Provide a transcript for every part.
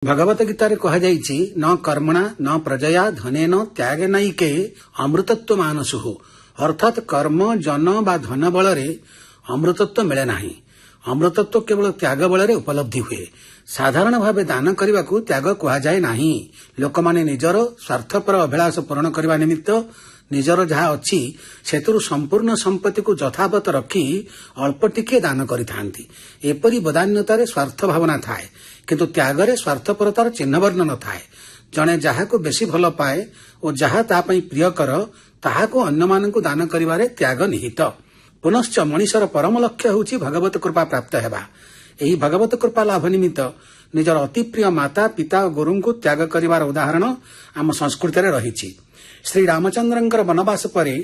ଭଗବତ ଗୀତାରେ କୁହାଯାଇଛି, ନ କର୍ମଣା ନ ପ୍ରଜୟା ଧନେନ ତ୍ୟାଗେନୈକେ ଅମୃତତ୍ୱ ମାନସୁଃ। ଅର୍ଥାତ୍ କର୍ମ, ଜନ ବା ଧନ ବଳରେ ଅମୃତତ୍ୱ ମିଳେ ନାହିଁ। ଅମୃତତ୍ୱ କେବଳ ତ୍ୟାଗ ବଳରେ ଉପଲବ୍ଧି ହୁଏ। ସାଧାରଣ ଭାବେ ଦାନ କରିବାକୁ ତ୍ୟାଗ କୁହାଯାଏ ନାହିଁ। ଲୋକମାନେ ନିଜର ସ୍ୱାର୍ଥପର ଅଭିଳାଷ ପୂରଣ କରିବା ନିମିତ୍ତ ନିଜର ଯାହା ଅଛି ସେଥିରୁ ସମ୍ପୂର୍ଣ୍ଣ ସମ୍ପତ୍ତିକୁ ଯଥାବତ ରଖି ଅଳ୍ପ ଟିକିଏ ଦାନ କରିଥାନ୍ତି। ଏପରି ବଦାନ୍ୟତାରେ ସ୍ୱାର୍ଥ ଭାବନା ଥାଏ, କିନ୍ତୁ ତ୍ୟାଗରେ ସ୍ୱାର୍ଥପରତାର ଚିହ୍ନବର୍ଣ୍ଣ ନଥାଏ। ଜଣେ ଯାହାକୁ ବେଶୀ ଭଲ ପାଏ ଓ ଯାହା ତା ପାଇଁ ପ୍ରିୟକର, ତାହାକୁ ଅନ୍ୟମାନଙ୍କୁ ଦାନ କରିବାରେ ତ୍ୟାଗ ନିହିତ। ପୁନଶ୍ଚ ମଣିଷର ପରମ ଲକ୍ଷ୍ୟ ହେଉଛି ଭଗବତ କୃପା ପ୍ରାପ୍ତ ହେବା। ଏହି ଭଗବତ କୃପା ଲାଭ ନିମିତ୍ତ ନିଜର ଅତି ପ୍ରିୟ ମାତା, ପିତା ଓ ଗୁରୁଙ୍କୁ ତ୍ୟାଗ କରିବାର ଉଦାହରଣ ଆମ ସଂସ୍କୃତିରେ ରହିଛି। ଶ୍ରୀ ରାମଚନ୍ଦ୍ରଙ୍କର ବନବାସ ପରେ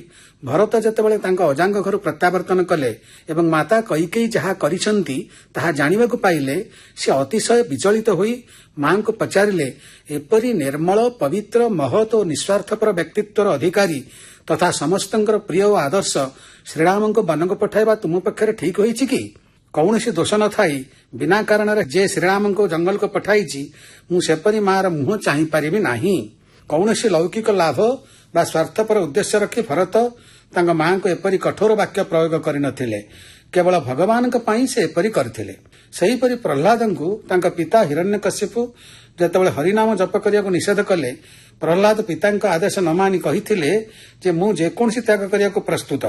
ଭରତ ଯେତେବେଳେ ତାଙ୍କ ଅଜାଙ୍କ ଘରୁ ପ୍ରତ୍ୟାବର୍ତ୍ତନ କଲେ ଏବଂ ମାତା କୈକେୟୀ ଯାହା କରିଛନ୍ତି ତାହା ଜାଣିବାକୁ ପାଇଲେ, ସେ ଅତିଶୟ ବିଚଳିତ ହୋଇ ମାଙ୍କୁ ପଚାରିଲେ, ଏପରି ନିର୍ମଳ, ପବିତ୍ର, ମହତ୍ ଓ ନିଃସ୍ୱାର୍ଥପର ବ୍ୟକ୍ତିତ୍ୱର ଅଧିକାରୀ ତଥା ସମସ୍ତଙ୍କର ପ୍ରିୟ ଓ ଆଦର୍ଶ ଶ୍ରୀରାମଙ୍କୁ ବନକୁ ପଠାଇବା ତୁମ ପକ୍ଷରେ ଠିକ୍ ହୋଇଛି କି? କୌଣସି ଦୋଷ ନଥାଇ ବିନା କାରଣରେ ଯେ ଶ୍ରୀରାମଙ୍କୁ ଜଙ୍ଗଲକୁ ପଠାଇଛି, ମୁଁ ସେପରି ମାର ମୁହଁ ଚାହିଁପାରିବି ନାହିଁ। କୌଣସି ଲୌକିକ ଲାଭ ବା ସ୍ୱାର୍ଥପର ଉଦ୍ଦେଶ୍ୟ ରଖି ଭରତ ତାଙ୍କ ମାଙ୍କୁ ଏପରି କଠୋର ବାକ୍ୟ ପ୍ରୟୋଗ କରିନଥିଲେ। କେବଳ ଭଗବାନଙ୍କ ପାଇଁ ସେ ଏପରି କରିଥିଲେ। ସେହିପରି ପ୍ରହ୍ଲାଦଙ୍କୁ ତାଙ୍କ ପିତା ହିରଣ୍ୟକଶ୍ୟପୁ ଯେତେବେଳେ ହରିନାମ ଜପ କରିବାକୁ ନିଷେଧ କଲେ, ପ୍ରହ୍ଲାଦ ପିତାଙ୍କ ଆଦେଶ ନ ମାନି କହିଥିଲେ ଯେ ମୁଁ ଯେକୌଣସି ତ୍ୟାଗ କରିବାକୁ ପ୍ରସ୍ତୁତ,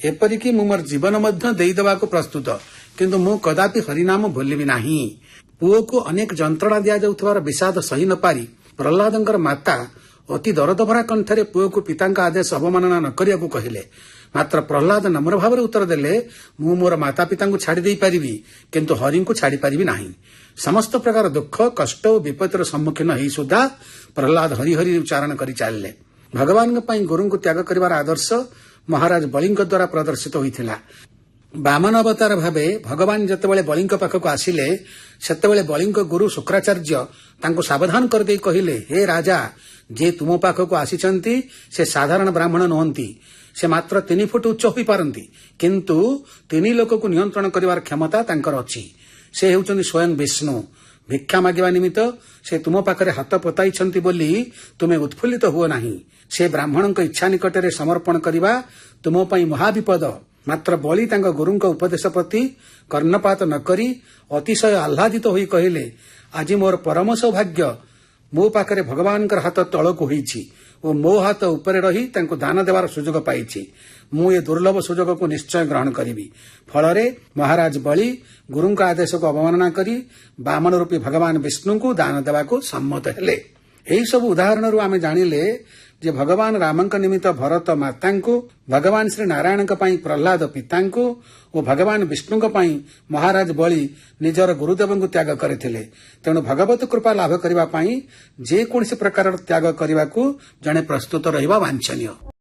ଏପରିକି ମୁଁ ମୋର ଜୀବନ ମଧ୍ୟ ଦେଇଦେବାକୁ ପ୍ରସ୍ତୁତ, କିନ୍ତୁ ମୁଁ କଦାପି ହରିନାମ ଭୁଲିବି ନାହିଁ। ପୁଅକୁ ଅନେକ ଯନ୍ତ୍ରଣା ଦିଆଯାଉଥିବାର ବିଷାଦ ସହି ନପାରି ପ୍ରହ୍ଲାଦଙ୍କର ମାତା ଅତି ଦରଦଭରା କଣ୍ଠରେ ପୁଅକୁ ପିତାଙ୍କ ଆଦେଶ ଅବମାନନା ନ କରିବାକୁ କହିଲେ। ମାତ୍ର ପ୍ରହ୍ଲାଦ ନମ୍ର ଭାବରେ ଉତ୍ତର ଦେଲେ, ମୁଁ ମୋର ମାତା ପିତାଙ୍କୁ ଛାଡ଼ି ଦେଇପାରିବି, କିନ୍ତୁ ହରିଙ୍କୁ ଛାଡ଼ିପାରିବି ନାହିଁ। ସମସ୍ତ ପ୍ରକାର ଦୁଃଖ, କଷ୍ଟ ଓ ବିପତ୍ତିର ସମ୍ମୁଖୀନ ହେଇ ସୁଦ୍ଧା ପ୍ରହ୍ଲାଦ ହରିହରି ଉଚ୍ଚାରଣ କରି ଚାଲିଲେ। ଭଗବାନଙ୍କ ପାଇଁ ଗୁରୁଙ୍କୁ ତ୍ୟାଗ କରିବାର ଆଦର୍ଶ ମହାରାଜ ବଳିଙ୍କ ଦ୍ୱାରା ପ୍ରଦର୍ଶିତ ହୋଇଥିଲା। ବାମନ ଅବତାର ଭାବେ ଭଗବାନ ଯେତେବେଳେ ବଳିଙ୍କ ପାଖକୁ ଆସିଲେ, ସେତେବେଳେ ବଳିଙ୍କ ଗୁରୁ ଶୁକ୍ରାଚାର୍ଯ୍ୟ ତାଙ୍କୁ ସାବଧାନ କରିଦେଇ କହିଲେ, ହେ ରାଜା, ଯେ ତୁମ ପାଖକୁ ଆସିଛନ୍ତି ସେ ସାଧାରଣ ବ୍ରାହ୍ମଣ ନୁହନ୍ତି। ସେ ମାତ୍ର 3 ଫୁଟ ଉଚ୍ଚ ହୋଇପାରନ୍ତି, କିନ୍ତୁ 3 ଲୋକକୁ ନିୟନ୍ତ୍ରଣ କରିବାର କ୍ଷମତା ତାଙ୍କର ଅଛି। ସେ ହେଉଛନ୍ତି ସ୍ୱୟଂ ବିଷ୍ଣୁ। ଭିକ୍ଷା ମାଗିବା ନିମିତ୍ତ ସେ ତୁମ ପାଖରେ ହାତ ପତାଇଛନ୍ତି ବୋଲି ତୁମେ ଉତ୍ଫୁଲ୍ଲିତ ହୁଅ ନାହିଁ। ସେ ବ୍ରାହ୍ମଣଙ୍କ ଇଚ୍ଛା ନିକଟରେ ସମର୍ପଣ କରିବା ତୁମ ପାଇଁ ମହାବିପଦ। ମାତ୍ର ବଳି ତାଙ୍କ ଗୁରୁଙ୍କ ଉପଦେଶ ପ୍ରତି କର୍ଣ୍ଣପାତ ନ କରି ଅତିଶୟ ଆହ୍ଲାଦିତ ହୋଇ କହିଲେ, ଆଜି ମୋର ପରମ ସୌଭାଗ୍ୟ, ମୋ ପାଖରେ ଭଗବାନଙ୍କର ହାତ ତଳକୁ ହୋଇଛି ଓ ମୋ ହାତ ଉପରେ ରହି ତାଙ୍କୁ ଦାନ ଦେବାର ସୁଯୋଗ ପାଇଛି। ମୁଁ ଏ ଦୁର୍ଲଭ ସୁଯୋଗକୁ ନିଶ୍ଚୟ ଗ୍ରହଣ କରିବି। ଫଳରେ ମହାରାଜ ବଳି ଗୁରୁଙ୍କ ଆଦେଶକୁ ଅବମାନନା କରି ବାମନ ରୂପୀ ଭଗବାନ ବିଷ୍ଣୁଙ୍କୁ ଦାନ ଦେବାକୁ ସମ୍ମତ ହେଲେ। ଏହିସବୁ ଉଦାହରଣରୁ ଆମେ ଜାଣିଲେ ଯେ ଭଗବାନ ରାମଙ୍କ ନିମିତ୍ତ ଭରତ ମାତାଙ୍କୁ, ଭଗବାନ ଶ୍ରୀ ନାରାୟଣଙ୍କ ପାଇଁ ପ୍ରହ୍ଲାଦ ପିତାଙ୍କୁ ଓ ଭଗବାନ ବିଷ୍ଣୁଙ୍କ ପାଇଁ ମହାରାଜ ବଳି ନିଜର ଗୁରୁଦେବଙ୍କୁ ତ୍ୟାଗ କରିଥିଲେ। ତେଣୁ ଭଗବତ କୃପା ଲାଭ କରିବା ପାଇଁ ଯେକୌଣସି ପ୍ରକାରର ତ୍ୟାଗ କରିବାକୁ ଜଣେ ପ୍ରସ୍ତୁତ ରହିବା ବାଞ୍ଛନୀୟ।